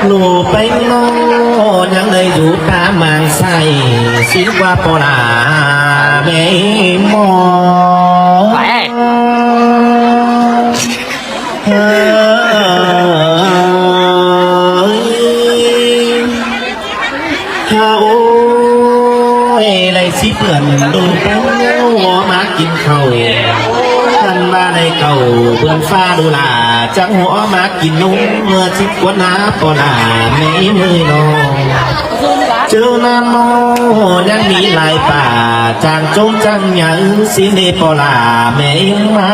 ລູກໄປເນາະ ຍັງໄດ້ຢູ່ຕາມາງໄຊ ຊິກວ່າພໍ່ຫຼ້າແມ່ໝໍ ເອີຍ ໂອ້ຍ ໄດ້ຊິເປື້ອນດູແປ້ວ ຫົວມາກິນເຂົ້າ ຄັນວ່າໄດ້ເຂົ້າເປື້ອນຟ້າດູຫຼ້າ ຈັກຫົວມາກິນນົມ ເມື່ອຊິກວນຫາພໍ່ຫຼ້າແມ່ເອີຍນ້ອງ ເຈີນາມອ ຍັງມີຫຼາຍປ່າ ຈາງໂຈງຈາງຫຍັງ ຊິເນພໍ່ຫຼ້າແມ່ມາ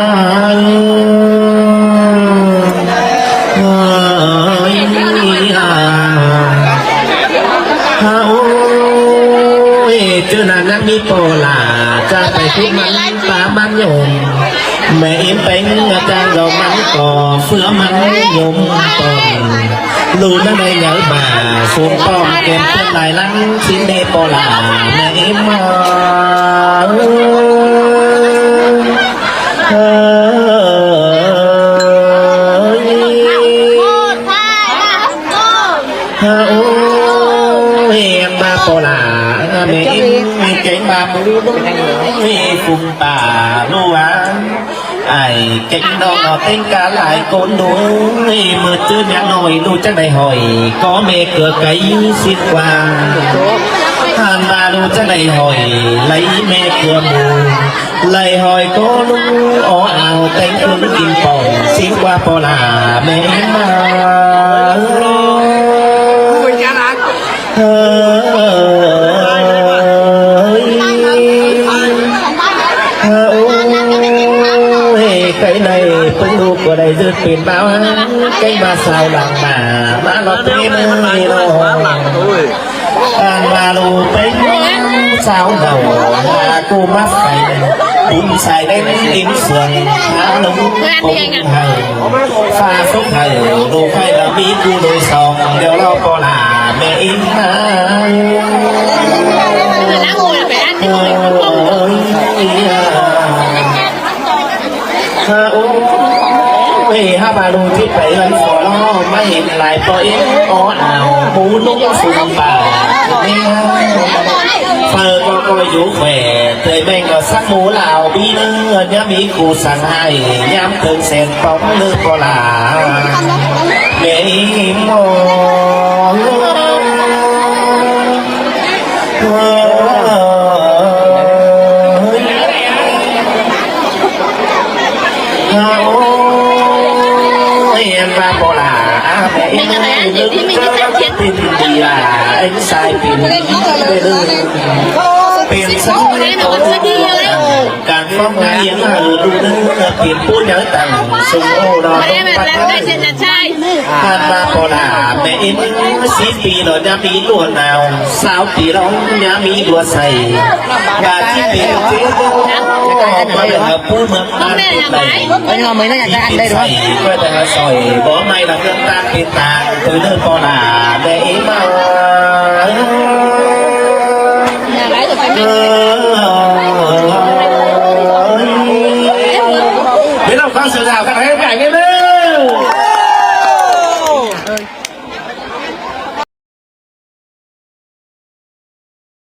ເອີຍ ໂອ້ຍ ເຈີນານຍັງມີພໍ່ຫຼ້າ ຈາໄປຄຸດມັນປາມັນຍົມ ແມ່ເອັມແປງຈາງດອກມັນກໍເຟືອມັນຍົມຕົ້ນ ລູກນັ້ນໄດ້ໃຫຍ່ມາ ສົມປ້ອມແກ້ມເປັນລາຍຫຼັງ ຊິເນພໍ່ຫຼ້າແມ່ເອັມມາ ເອີຍ ໂອ້ຍ ອັນວ່າພໍ່ຫຼ້າແມ່ເອັມ ແກງບາປູ ເອີຍ ຟຸງປ່າລູກອາ ອ້າຍແກງນ້ອງເຕັງກາຫຼາຍຄົນດູ ເມື່ອເຈີຍາມນ້ອຍລູກຈັ່ງໄດ້ຫ້ອຍ ກໍແມ່ເກືອໄກ່ສິກວ່າ ທ່ານວ່າລູກຈັ່ງໄດ້ຫ້ອຍ ໄຫຼແມ່ເກືອໝູ່ ໄຫຼຫ້ອຍກໍລູກອໍອາວ ແຕ່ງເຄື່ອງກິນປ່ອງ ສິກວ່າພໍ່ຫຼ້າແມ່ມາ ເອີຍ ໂອ້ຍ ໃກ້ໄດ້ເບິ່ງລູກກໍໄດ້ເລີດເປັນບ່າວ ໃກ້ມາສາວຫຼັງມາ ມາລອບເພເມີຍນ້ອງ ອັນວ່າລູກເປັນສາວເຖົ້າ ຫາກູມາໄຟ ບຸນສາຍແດງດິນເຊື່ອງ ຫາລົງຄົງເຮົາ ຟ້າສົງໄທ ໂລກໄທລະມີກູໂດຍສອງ ດຽວລອພໍ່ຫຼ້າແມ່ເອັມມາ ໂອ້ຍ ໂອ້ຍ ຫາບາລູທີ່ໄປເຮືອນຟໍລໍ ມາເຫັນຫຼາຍພໍ່ເອັມອໍອາວ ໝູນຸ່ງຊຸມປາ ເປີກໍກໍຢູ່ແຂວ ເຕີຍແມ່ງກໍສັກໝູລາວ ບີເນີຍາມີ ຜູ້ສັ່ງໃຫ້ຍາມເຖິງແສນປອງເລີພໍ່ຫຼ້າ ແມ່ໝໍ ໂອ້ຍ ອັນວ່າພໍ່ຫຼ້າ ແມ່ເອັມເອີຍ ເປັນດີລາ ເອັນສາຍເປັນດີເດີ ເປັນສັງ ການຟ້ອງນາຍຫາລູກເດີ ເປັນຜູ້ໃຫຍ່ຕັ້ງສົມໂອລະດົມປັດໄວ້ ທ່ານວ່າພໍ່ຫຼ້າແມ່ເອັມ ສິບປີລະຍາມມີຕົວໜາວ ຊາວປີລະຍາມມີຕົວໃສ ກາຊິເປັນເຈົ້າ ບໍ່ໄດ້ຫາຜູ້ເມືອງ ອັນນີ້ເອົາໄປໄດ້ ອັນນີ້ເອົາໄປໄດ້ ອັນນີ້ເອົາໄປໄດ້ ໃສ່ ບໍ່ໄດ້ຫາສອຍ ບໍ່ໄດ້ລະເຄື່ອງຕ່າງເປັນຕ່າງ ຄືເດີພໍ່ຫຼ້າແມ່ເອັມມາ ເອີ